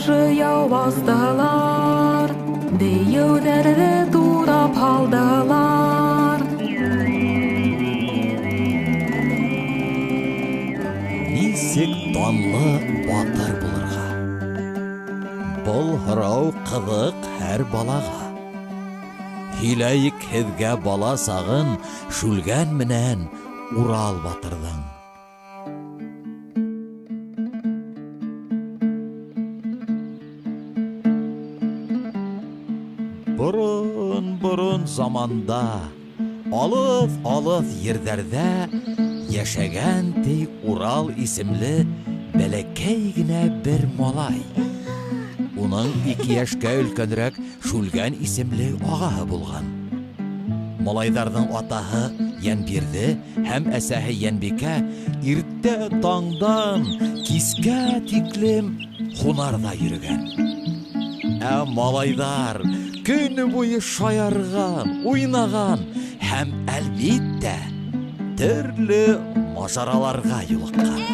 ҡаршы яу бастылар, дейеүҙәрҙе турап һалдылар. Нисек данлы батыр булырға? Был һорау ҡыҙыҡ һәр балаға. Һөйләйек һеҙгә бала сағын Шүлгән менән Урал батырҙың. Борон-борон заманда, алыҫ-алыҫ ерҙәрҙә йәшәгән ти Урал исемле бәләкәй генә бер малай. Уның 2 йәшкә өлкәнерәк Шүлгән исемле ағаһы булған. Малайҙарҙың атаһы Йәнбирҙе һәм әсәһе Йәнбикә иртә таңдан кискә тиклем һунарҙа йөрөгән. Ә малайҙар көнө буйы шаярған, уйнаған һәм әлбиттә төрлө мажараларға юлыҡҡан.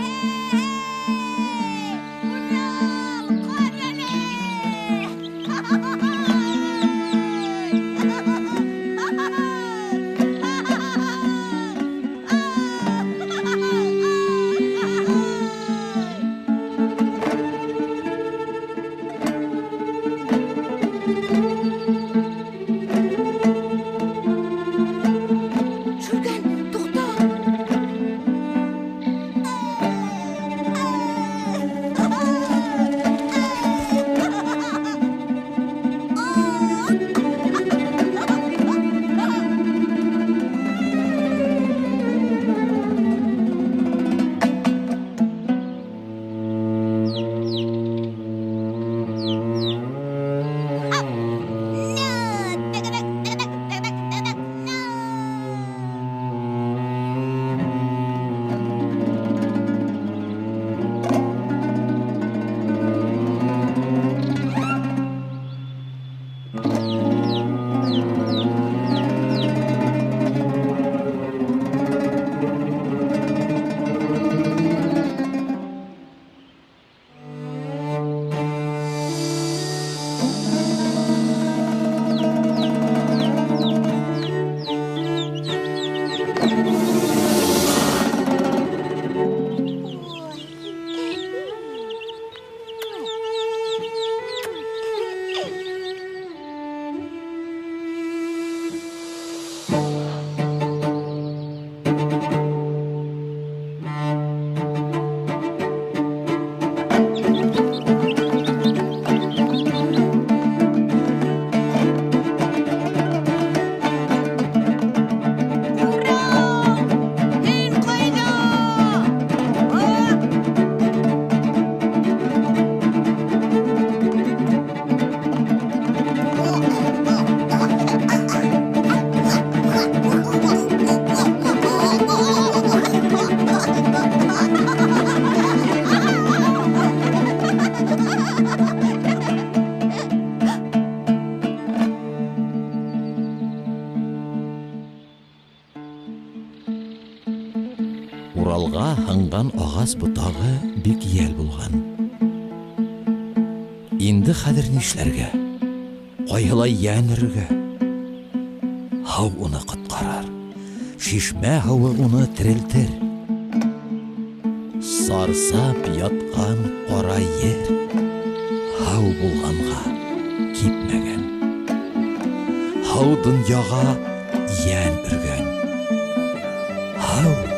Уралға һынған ағас ботағы бик йәл булған. Инде хәҙер нишләргә? Ҡайһылай йән өрөргә? Һыу уны ҡотҡарыр. Шишмә һыуы уны терелтер. Сарсап ятҡан ҡара ер һыу булғанға кипмәгән. Һыу донъяға йән өргән. Һыу